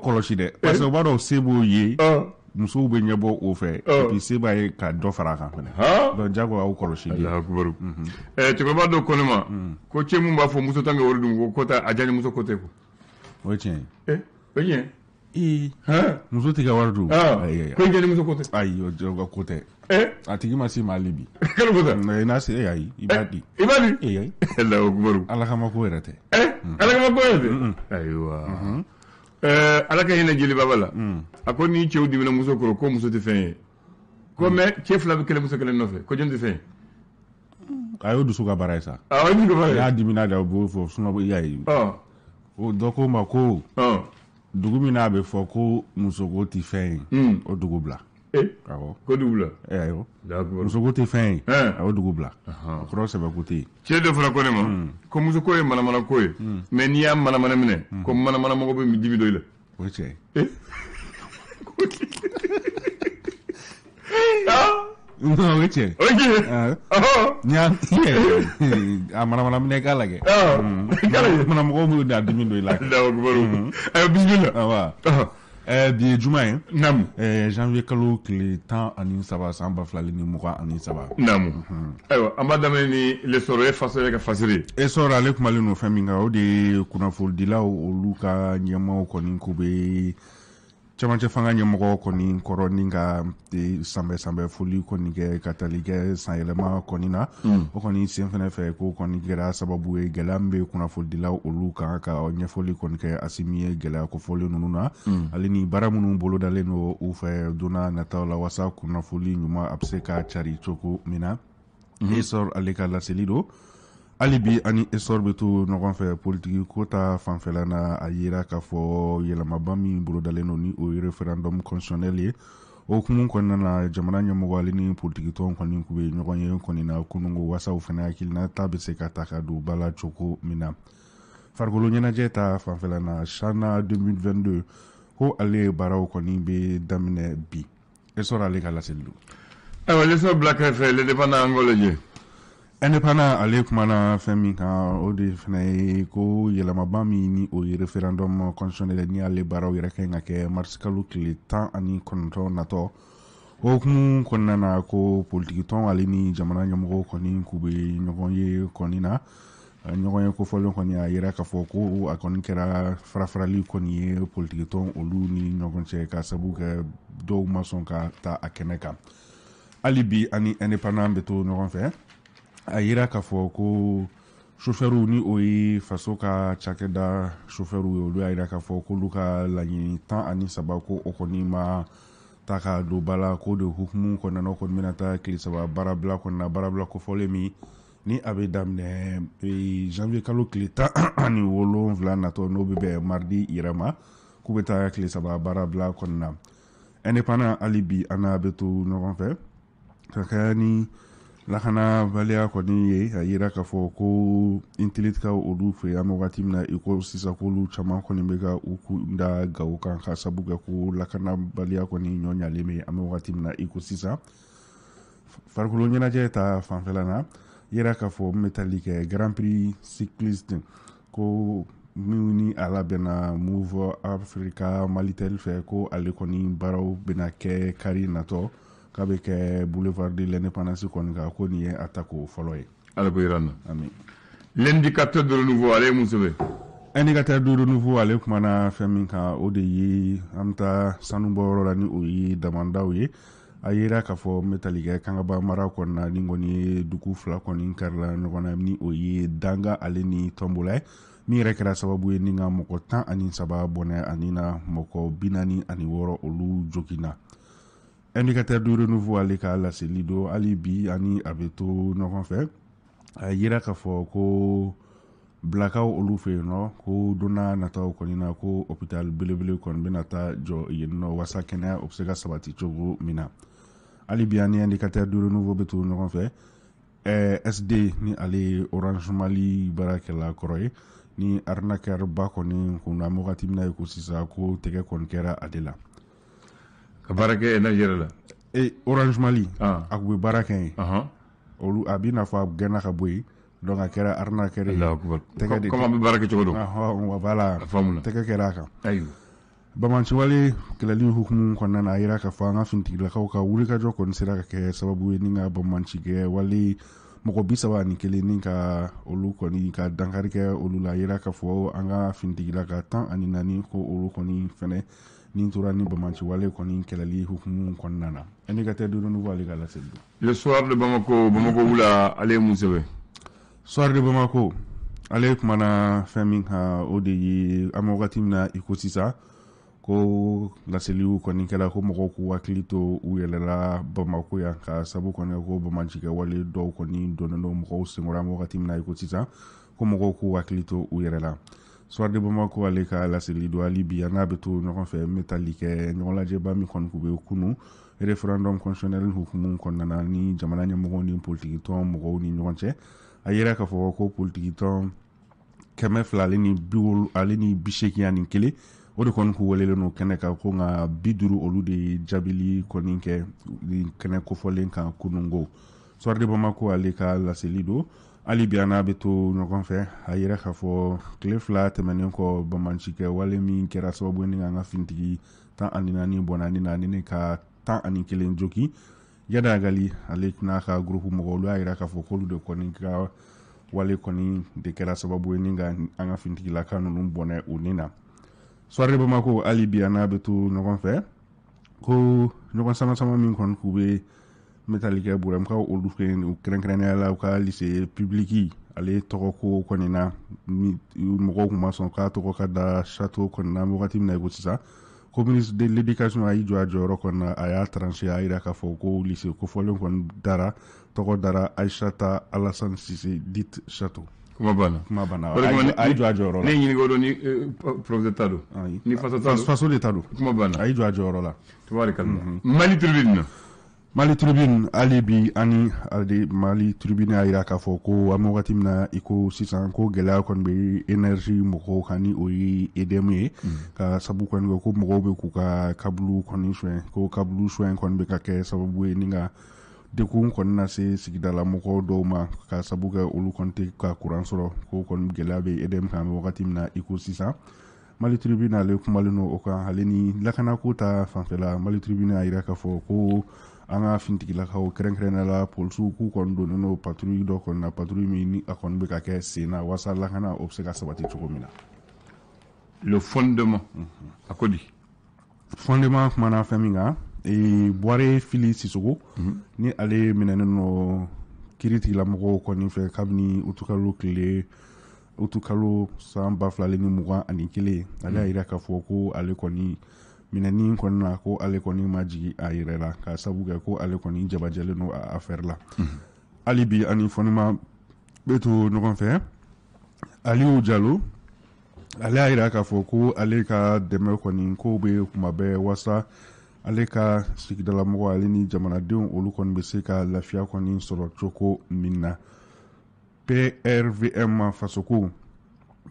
kɔlɔsi dɛ, parce que u b'a dɔn se b'o ye, musow bɛ ɲɛbɔ o fɛ, et puis se b'a ye ka dɔ fara a kan fɛnɛ. Donc jago aw kɔlɔsi. Alahu akubaru. Cɛkɔrɔba dɔ ko ne ma ko cɛ mun b'a fɔ muso tan ka wari dun, ko tɛ a diya muso ko tɛ ko. O ye tiɲɛ ye. O ye tiɲɛ. Ee, muso tɛ ka wari dun. Ayi, ko diya muso ko tɛ. Ayi, o ko tɛ. A tigi ma se ma hali bi. Kalo ko tɛ. N'a se, ayi, i b'a di. I b'a di. Ee, ayi. Alahu akubaru. Ala kama ko yɛrɛ tɛ. Ala kama ko yɛrɛ tɛ. Ayiwa. Ala ka hinɛ jeli baba la. A ko ni cɛw dimina muso kɔrɔ, ko muso tɛ fɛn ye. Ko mais cɛ fila bɛ kɛlɛ muso kelen nɔfɛ, ko jɔn tɛ fɛn ye? A y'o dusu ka baara ye sa. A y'o dusu ka baara ye. N'a dimina de, o b'o fɔ, sinon i y'a ye. O dɔ ko ma ko dugu min n'a bɛ fɔ ko musoko tɛ fɛn ye, o dugu bila. Awɔ. Ko dugu bila. Ayiwa. Musoko tɛ fɛn ye, a y'o dugu bila. O kɔrɔ sɛbɛ ko tɛ yen. Cɛ dɔ fana ko ne ma ko musoko ye manamana ko ye, mais n'i y'a manamana minɛ, ko manamana mɔgɔ bɛ dimi dɔ i la. O ye tiɲɛ ye. Non, o ye tiɲɛ. O ye tiɲɛ. Ni y'a a manamana minɛ, k'a lajɛ. Manamana mɔgɔw bɛ na dimi don i la. Alahu akubaru. Ayiwa, bisimila. Awa. Bi ye juma ye. Naamu. Janvier kalo tile 13, san 2023. Naamu. Ayiwa, an b'a daminɛ ni L'Essor ye, faso yɛrɛ ka fasiri ye. Essor ale kumalen don fɛn min kan, o de ye kunnafonidilaw olu ka ɲɛmaaw kɔni k'u bɛ cɛmancɛ fanga ɲɛmɔgɔ kɔni kɔrɔ ni ka sanbɛ sanbɛ foli kɔni kɛ ka tali kɛ sanyɛlɛma kɔni na. O kɔni sen fɛnɛ fɛ, ko kɔni kɛra sababu ye gɛlɛya min bɛ kunnafonidilaw olu kan, ka ɲɛfɔli kɔni kɛ Asimi ye gɛlɛya kofɔlen ninnu na, ale ni baara minnu bolodalen don u fɛ donna nataw la, walasa kunnafoli ɲuman a bɛ se ka cari cogo min na. Essor ale ka laseli don. Hali bi ani Essor bɛ to ɲɔgɔn fɛ politiki ko ta fanfɛla na. A yira k'a fɔ yɛlɛmaba min bolodalen don, ni o ye référendum constitutionnel ye, o hukumu kɔnɔna na, jamana ɲɛmɔgɔ ale ni politiki tɔn kɔni k'u bɛ ɲɔgɔn ye kɔni na kunungo, wasaw fana hakilina ta bɛ se ka ta ka don ba la cogo min na. Farikolo ɲɛnajɛ ta fanfɛla na, CHAN 2022, ko ale baaraw kɔni bɛ daminɛ bi. Essor ale ka laseli don. Ayiwa, L'Essor bila kɛrɛfɛ, L'Indépendant, an k'o lajɛ. Indépendant ale kumana fɛn min kan, o de fana ye ko yɛlɛmaba min ni o ye référendum constitutionnel, ni ale baaraw yɛrɛ ka ɲi ka kɛ mars kalo tile 19 natɔ. O hukumu kɔnɔna na, ko politiki tɔn ale ni jamana ɲɛmɔgɔw kɔni k'u bɛ ɲɔgɔn ye kɔni na. Ɲɔgɔn ye kofɔlen kɔni, a yira k'a fɔ ko a kɔni kɛra farafarali kɔni ye politiki tɔn olu ni ɲɔgɔn cɛ, ka sabu kɛ dɔw ma sɔn ka taa a kɛnɛ kan. Hali bi ani Indépendant bɛ to ɲɔgɔn fɛ. A yira k'a fɔ ko sofɛriw, ni o ye faso ka cakɛda sofɛriw ye, olu y'a yira k'a fɔ k'olu ka laɲini 13, ko o kɔni ma ta ka don ba la, k'o de hukumu kɔnɔna na, o kɔni bɛna taa tile 3 baarabila kɔnɔna na, baarabila kofɔlen min ni a bɛ daminɛ janvier kalo tile 17 natɔ, n'o bɛ bɛn mardi yɛrɛ ma, k'u bɛ taa tile 3 baarabila kɔnɔna na. Indépendant, hali bi an n'a bɛ to ɲɔgɔn fɛ ka kɛ ni lakanabaliya kɔni ye. A yira k'a fɔ ko intelitikaw olu fɛ an bɛ wagati min na i ko sisan, k'olu caman kɔni bɛ ka u kun da Gawo kan, ka sabu kɛ ko lakanabaliya kɔni ɲɔ ɲalen bɛ an bɛ wagati min na i ko sisan. Farikolo ɲɛnajɛ ta fanfɛla na, yira k'a fɔ min bɛ tali kɛ Grand Prix cycliste, ko min ni a labɛnna Moov Africa Malitel fɛ, ko ale kɔni baaraw bɛna kɛ kari natɔ, k'a bɛ kɛ boulevard de l'Indépendance kɔni kan, ko nin ye a tako fɔlɔ ye. Ala ko yira n na. Amin. L'Indicateur de Renouveau ale ye mun sɛbɛn? Indicateur de Renouveau ale kumana fɛn min kan, o de ye an bɛ taa sanubɔyɔrɔ la, ni o ye damandaw ye. A yira k'a fɔ n bɛ tali kɛ Kangaba mara kɔnɔna, ni kɔni ye dugu fila kɔni karila ɲɔgɔn na, ni o ye Danga ale ni Tɔnbola ye, min yɛrɛ kɛra sababu ye ni ka mɔgɔ 13 bɔnɛ ani na mɔgɔ 46 olu joginna. Indicateur du Renouveau ale ka laseli don. Hali bi ani a bɛ to ɲɔgɔn fɛ. A yira k'a fɔ ko Bilakaw olu fɛ yen nɔ, ko donna nataw kɔni na, ko hôpital belebele kɔni bɛna taa jɔ yen nɔ, walasa kɛnɛya o bɛ se ka sabati cogo min na. Hali bi ani Indicateur du Renouveau bɛ to ɲɔgɔn fɛ. SD, ni ale ye Orange Mali baarakɛla kɔrɔ ye, ni arnaqueur ba kɔni kun na wagati min na ye ko sisan, ko tɛgɛ kɔni kɛra ale la. Ka baara kɛ énergie la. Orange Mali, a kun bɛ baara kɛ yen. Olu a b'i n'a fɔ a gɛnna ka bɔ yen, donc a kɛra arnaqueur ye. Allahu akbar. Tɛgɛ de Comme a bɛ baara kɛ cogo dɔn. Voilà. A faamuna. Tɛgɛ kɛra a kan. Ayiwa. Banbaanciwale kɛlɛli hukumu kɔnɔna na, a yira k'a fɔ an ka finitigilakaw ka wulikajɔ kɔni sera ka kɛ sababu ye ni ka banbaancikɛ wale mɔgɔ 31 ni ka olu kɔni ka dankari kɛ olu la. A yira k'a fɔ an ka finitigilaka 14 ko olu kɔni fɛnɛ ni tora ni banbaanciwale kɔni kɛlɛli hukumu kɔnɔna na. Indicateur du renouveau ale ka laseli don. Le Soir de Bamako, Bamako wula, ale ye mun sɛbɛn? Soir de Bamako ale kumana fɛn min kan, o de ye an bɛ wagati min na i ko sisan, ko laseliw kɔni kɛra ko mɔgɔw k'u hakili to u yɛrɛ la Bamako yan, ka sabu kɔni ko banbaancikɛ wale dɔw kɔni donnen don mɔgɔw senkɔrɔ. An bɛ wagati min na i ko sisan, ko mɔgɔw k'u hakili to u yɛrɛ la. Soir de Bamako ale ka laseli don. Hali bi an n'a bɛ to ɲɔgɔn fɛ, n bɛ tali kɛ ɲɔgɔnlajɛba min kɔni k'u bɛ kunu référendum constitutionnel hukumu kɔnɔna na ni jamana ɲɛmɔgɔw ni politikitɔn mɔgɔw ni ɲɔgɔn cɛ. A yira k'a fɔ ko politikitɔn 281, o de kɔni k'u welelen don kɛnɛ kan, ko nka 50 olu de ye jaabili kɔni kɛ ni kɛnɛ kofɔlen kan kunungo. Soir de Bamako ale ka laseli don. Hali bi an n'a bɛ to ɲɔgɔn fɛ, a yira k'a fɔ tile 2 tɛmɛnen kɔ, banbaancikɛ wale min kɛra sababu ye ni an ka finitigi 14 bɔnna ni na ni ne ka 11 jogi, Iyad Ag Ghali ale n'a ka groupe mɔgɔw, olu y'a yira k'a fɔ k'olu de kɔni ka wale kɔni de kɛra sababu ye ni ka an ka finitigilaka ninnu bɔnɛ u ni na. Soir de Bamako hali bi an n'a bɛ to ɲɔgɔn fɛ, ko ɲɔgɔn sama-sama min kɔni k'u bɛ n bɛ tali kɛ Burɛmukaw olu fɛ yen, u kɛrɛnkɛrɛnnenya la u ka lycée public ale tɔgɔ ko kɔni na, mɔgɔw tun ma sɔn k'a tɔgɔ ka da château kɔni na. Wagati min na i ko sisan, ko ministre de l'éducation a y'i jɔ a jɔyɔrɔ kɔni na, a y'a tranché, a yira k'a fɔ ko lycée kofɔlen kɔni dara tɔgɔ dara Aïssata Alassane Cissé dite Château. Kuma banna. Kuma banna. A y'i jɔ a jɔyɔrɔ la. Ne ɲininka o don ni professeur ta don. Ni faso ta don. Faso de ta don. Kuma banna. A y'i jɔ a jɔyɔrɔ la. Tabarikalla. Mali Tribune na. Mali Tribune hali bi ani ale Mali Tribune y'a yira k'a fɔ ko an bɛ wagati min na i ko sisan, ko gɛlɛya kɔni bɛ énergie mɔgɔw kan, ni o ye EDM ye, ka sabu kɔni kɛ ko mɔgɔw bɛ k'u ka câble kɔni suɲɛ, ko câble suɲɛ kɔni bɛ ka kɛ sababu ye ni ka dekun kɔni na se sigidala mɔgɔw dɔw ma, ka sabu kɛ olu kɔni tɛ ka courant sɔrɔ, ko kɔni gɛlɛya bɛ EDM kan an bɛ wagati min na i ko sisan. Mali Tribune ale kumalen don o kan. Ale ni lakanako ta fanfɛla, Mali Tribune y'a yira k'a fɔ ko an ka finitigilakaw, kɛrɛnkɛrɛnnenya la polisiw, k'u kɔni donnen don patrouille dɔ kɔni na, patrouille min ni a kɔni bɛ ka kɛ sen na walasa lakana o bɛ se ka sabati cogo min na. Le Fondement a ko di? Fondement kumana fɛn min kan, Buware Fili Sisoko, ni ale minɛnen don kiiritigilamɔgɔw kɔni fɛ kabini utukalo tile utukalo san 2021, ale y'a yira k'a fɔ ko ale kɔni minɛni kɔni na, ko ale kɔni ma jigin a yɛrɛ la, k'a sabu kɛ ko ale kɔni jabajɛlen don a affaire la. Hali bi ani Fondement bɛ to ɲɔgɔn fɛ, Aliou Diallo ale y'a yira k'a fɔ ko ale ka dɛmɛ kɔni ko bɛ kuma bɛɛ walasa ale ka sigidalamɔgɔ ale ni jamanadenw olu kɔni bɛ se ka lafiya kɔni sɔrɔ cogo min na. PRVM Fasoko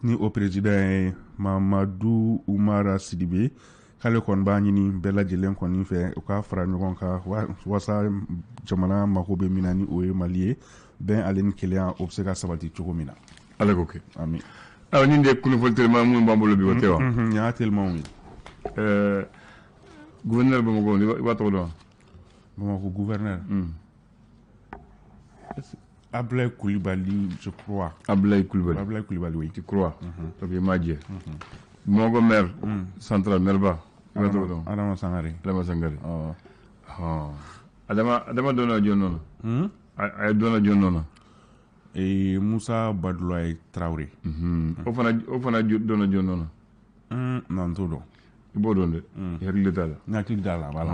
ni o président ye Mamadu Umara Sidibe, k'ale kɔni b'a ɲini bɛɛ lajɛlen kɔni fɛ u ka fara ɲɔgɔn kan walasa jamana mako bɛ min na, ni o ye Mali ye, bɛn ale ni kelenya o bɛ se ka sabati cogo min na. Ala k'o kɛ. Ami. Ayiwa, nin de ye kunnafoni teliman minnu b'an bolo bi, o tɛ wa? Nin y'a telimanw ye. Gouverneur Bamakɔ, i b'a tɔgɔ dɔn wa? Bamakɔ gouverneur. Ablaye Coulibaly, je crois. Ablaye Coulibaly. Ablaye Coulibaly, oui. Tu crois? Donc i m'a jɛ. Bamakɔ maire central, maire ba, i b'a tɔgɔ dɔn? Adama Sangare. Adama Sangare. Adama Adama donna jɔn nɔ na? A ye donna jɔn nɔ na? Et Moussa Badoulaye Traoré. O fana donna jɔn nɔ na? Non, n t'o dɔn. I b'o dɔn dɛ. I hakili t'a la. N hakili t'a la, voilà.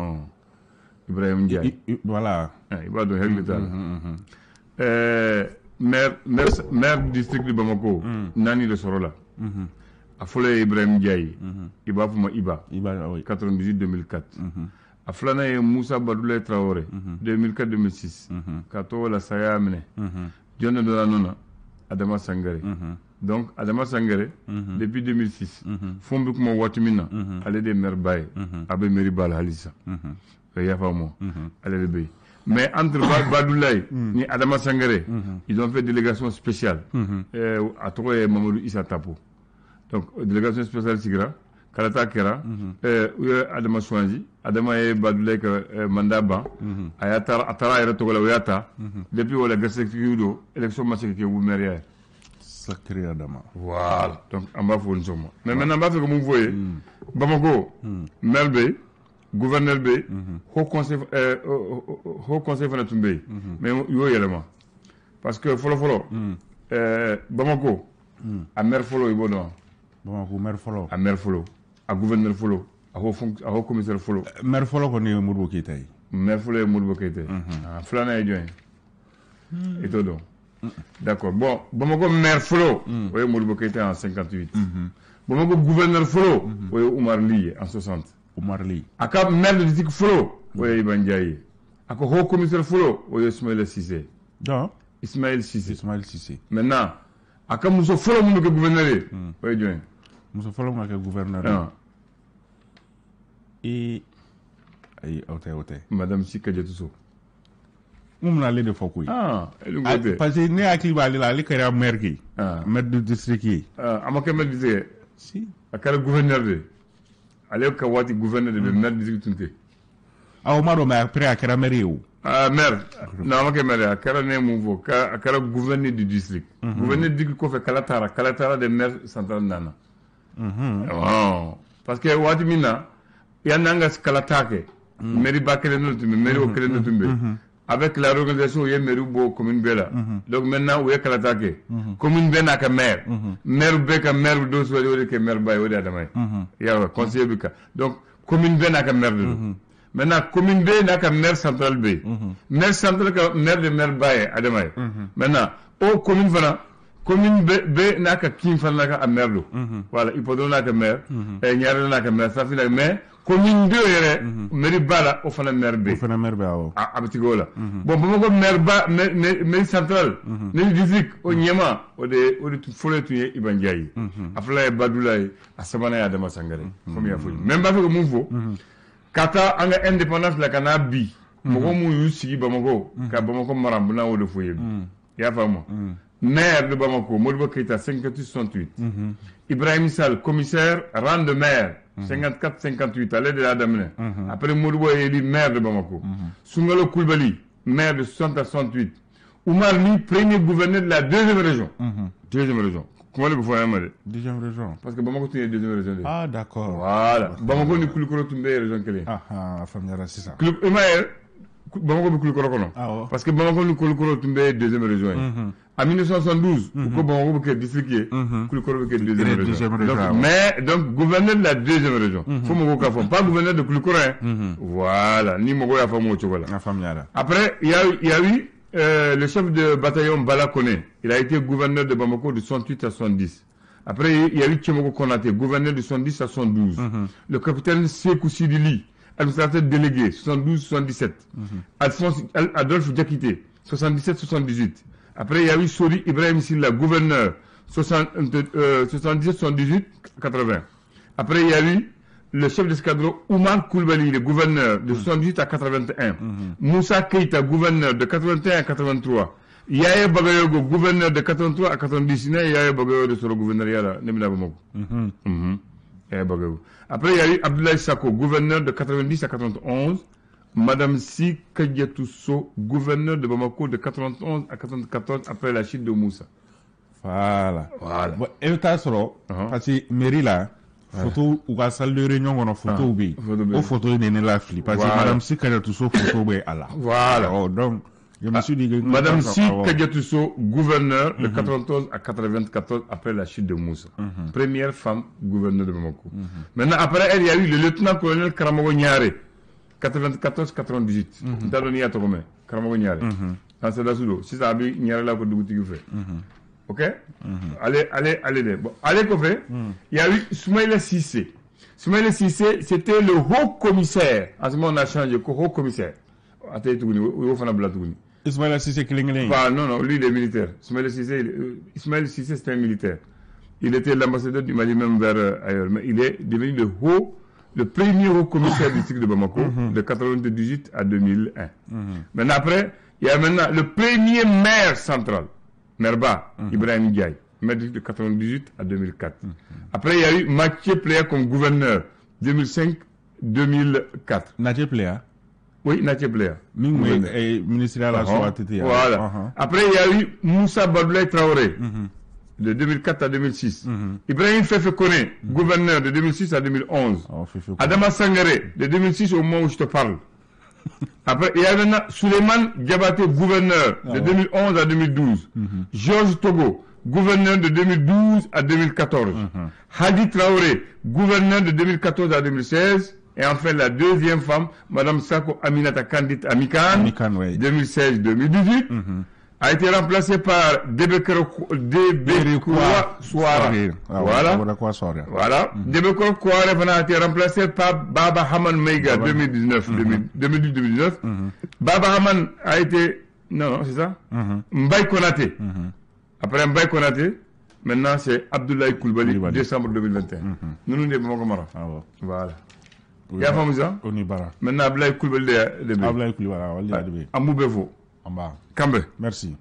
Ibrahim Ndiaye. Voilà. I b'a dɔn, hakili t'a la. Maire district de Bamako naani de sɔrɔ la. A fɔlɔ ye Ibrahim Ndiaye, i b'a fɔ ma Iba. Iba, oui. 98 2004. A filanan ye Moussa Badoulaye Traoré, 2004 2006. K'a tɔgɔ la saya minɛ. Jɔn de donna nɔ na? Adama Sangare. Donc Adama Sangare, depuis 2006, fo n bɛ kuma waati min na, ale de ye maire ba ye. A bɛ mairie ba la hali sisan. I y'a faamu? Ale de bɛ yen. Mais entre Badoulaye ni Adama Sangare, ils ont fait délégation spéciale. A tɔgɔ ye Mamadou Issa Tapo. Donc délégation spéciale sigira Kalata kɛra, u ye Adama choisi. Adama ye Badulayi ka mandat ban. A y'a taara, a taara a yɛrɛ tɔgɔ la, o y'a ta. Depuis o la, guerre don, élection ma se ka kɛ maire ye. Sacré Adama. Voilà, donc an b'a fɔ o nisɔn ma. Mais maintenant, n b'a fɛ ka mun fɔ ye? Bamako, maire bɛ yen, gouverneur bɛ yen, haut conseil fana tun bɛ yen, mais u y'o yɛlɛma parce que fɔlɔ fɔlɔ, Bamako a maire fɔlɔ, i b'o dɔn? Bamako maire fɔlɔ? A maire fɔlɔ, a gouverneur fɔlɔ, a haut commissaire fɔlɔ. Maire fɔlɔ kɔni ye Modibo Keyita ye. Maire fɔlɔ ye Modibo Keyita ye. A filanan ye jɔn ye? I t'o dɔn? D'accord. Bon, Bamako maire fɔlɔ, o ye Modibo Keyita en 58. Bamako gouverneur fɔlɔ, o ye Umar Ly ye en 60. Umar Ly. A ka maire de district fɔlɔ, o ye Iba Ndiaye ye. A ka haut commissaire fɔlɔ, o ye Ismaël Cissé. Donc Ismaël Cissé. Ismaël Cissé. Maintenant, a ka muso fɔlɔ minnu kɛ gouverneur ye, o ye jɔn ye? Muso fɔlɔ min ka kɛ gouverneur ye? Ee, ayi, o tɛ, o tɛ. Madame Sy Kadiatou Sow. Mun bɛna ale de fɔ koyi? Ah, e dun ko tɛ. Parce que ne hakili b'ale la, ale kɛra maire kɛ, maire de district ye. Ah, a ma kɛ maire de district ye. Si. A kɛra gouverneur de ye. Ale ka waati, gouverneur de bɛ, maire de district tun tɛ. Awɔ, ma dɔn, mais après a kɛra maire ye o. Ah, maire non, a ma kɛ maire ye. A kɛra, ne ye mun fɔ, a kɛra gouverneur du district. Gouverneur du district kɔfɛ, kala taara de, maire central nana. Parce que waati min na, yanni an ka kalata kɛ, mairie ba kelen de tun bɛ, mairie o kelen de tun bɛ. Avec la réorganisation, u ye mairie bɔ commune bɛɛ la. Donc maintenant, u ye kalata kɛ, commune bɛɛ n'a ka maire, maire bɛɛ ka maire dɔ sugandi, o de kɛ maire ba ye, o de ye Adama ye. I y'a ye, conseiller bɛ ka, donc commune bɛɛ n'a ka maire de don. Maintenant, commune bɛɛ n'a ka maire central bɛ yen, maire central ka maire de maire ba ye Adama ye. Maintenant, o commune fana, commune bɛɛ n'a ka kin fana n'a ka maire don. Voilà, Hippodrome n'a ka maire, Ɲarela n'a ka maire, Safi n'a ka maire. Commune 2 yɛrɛ, mairie ba la, o fana maire bɛ O yen. fana maire bɛ, awɔ. A bɛ tigɛ o la. Bon, Bamakɔ maire ba, mairie centrale, mairie district, o ɲɛma, o de fɔlɔ tun ye Iba Ndiaye ye, a fɔlɔ ye Badula ye, a sabanan ye Adama Sangare, komi i y'a fɔ. Mais n b'a fɛ ka mun fɔ? Ka taa an ka indépendance la ka n'a bi, mɔgɔ minnu y'u sigi Bamakɔ ka Bamakɔ mara, n bɛna o de fɔ ye bi, i y'a faamu? Maire de Bamako, Modibo Keïta, 58-68. Ibrahim Sall, commissaire, rang de maire, 54-58, ale de y'a daminɛ. Après, Modibo est élu maire de Bamako. Soungalo Koulibaly, maire de 60 à 68. Oumar Ly, premier gouverneur de la deuxième région. Deuxième région. Comment le fɔ an ma dɛ? Deuxième région. Parce que Bamako tun ye deuxième région de ye. Ah, d'accord. Voilà. Bamako ni Kulikoro tun bɛ ye région kelen. Ah ah, a faamuyara sisan. I m'a ye, Bamako bɛ Kulikoro kɔnɔ. Awɔ. Parce que Bamako ni Kulikoro tun bɛ ye deuxième région ye. En 1972, u ko Bamako bɛ kɛ district ye, Kulikoro bɛ kɛ deuxième région. Deuxième région, Donc, awɔ. mais donc gouverneur de la deuxième région. Fo mɔgɔw k'a fɔ, pas gouverneur de Kulikoro hein. Voilà, ni mɔgɔw y'a faamu o cogo la. A faamuyara. Après, il y a eu le chef de bataillon Bala Kone. Il a été gouverneur de Bamako de 68 à 70. Après, il y a eu Tchemoko Konate, gouverneur de 70 à 72. Le capitaine Sekou Sidili, administrateur délégué, 72-77. Adolphe Diakité, 77-78. Après, il y a eu Sori Ibrahim Silla, gouverneur, 77, 78, 80. Après, il y a eu le chef d'escadron Oumar Koulibaly, le gouverneur, de 78 à 81. Moussa Keïta, gouverneur, de 81 à 83. Yaya Bagayogo, gouverneur de 83 à 90. Ne Yaya Bagayogo de sɔrɔ gouverneur la, ne bɛna Bamako. Yaya Bagayogo. Après, il y a eu Abdoulaye Sako, gouverneur de 90 à 91. Madame Sy Kadiatou Sow, gouverneur de Bamako de 91 à 94 après la chute de Moussa. Voilà. Voilà. Bon, e bɛ taa sɔrɔ, parce que mairie la, photo, u ka salle de réunion kɔnɔ, photo bɛ yen. Photo bɛ yen. O photo in de ne lafili parce que Madame Sy Kadiatou Sow photo bɛ a la. Voilà. Oh, donc je me suis dit que Madame Sy Awɔ. Kadiatou Sow, gouverneur de 91 à 94 après la chute de Moussa. Première femme gouverneur de Bamako. Maintenant, après elle, il y a eu le lieutenant-colonel Karamogo Niare, 94-98. N t'a dɔn n'i y'a tɔgɔ mɛn, Karamogo Niare. An sɔrɔdasi don. Sisan a bɛ Niare la ko dugutigi fɛ. Ok. Allez, allez, allez. Bon, allez, kɔfɛ, il y a eu Soumaïla Cissé. Soumaïla Cissé, c'était le haut commissaire. En ce moment, on a changé, ko haut commissaire. A tɛ tuguni, o y'o fana bila tuguni. Ismaïla Cissé kelen kelen ye. Bah, non, non, lui, il est militaire. Ismaël Cissé, Ismaël Cissé, c'est un militaire. Il était l'ambassadeur du Mali même vers ailleurs. Mais il est devenu le premier haut commissaire du district de Bamako de 98 à 2001. Maintenant, après, il y a maintenant le premier maire central, maire ba, Ibrahim Ndiaye. Maire de 98 à 2004. Après, il y a eu Mathieu Pléa comme gouverneur, 2005-2004. Mathieu Pléa? Oui, Mathieu Pléa. Min tun bɛ ministère la sous ATT. Voilà. Après, il y a eu Moussa Badoulaye Traoré, de 2004 à 2006. Ibrahim Fefe Kone, gouverneur de 2006 à 2011. Oh, Fefe Kone. Adama Sangaré, de 2006 au moment où je te parle. Après, il y a maintenant Souleymane Diabaté, gouverneur de 2011 à 2012. Georges Togo, gouverneur de 2012 à 2014. Hadi Traoré, gouverneur de 2014 à 2016. Et enfin, la deuxième femme, Madame Sako Aminata Kandit Amikan, Amikan, oui. 2016-2018, a été remplacée par Débekroa Souare. Voilà. Voilà. Débekroa Souare a été remplacée par Baba Haman Meiga, 2019, 2018-2019. Baba Haman a été... Non, non, c'est ça. Mbaye Konaté. Après Mbaye Konaté, maintenant c'est Abdoulaye Coulibaly, décembre 2021. Nous nous devons Voilà. Il y a pas On y va. Maintenant Abdoulaye Coulibaly de Abdoulaye Coulibaly, Amou Befo. En bas. Kambe. Merci.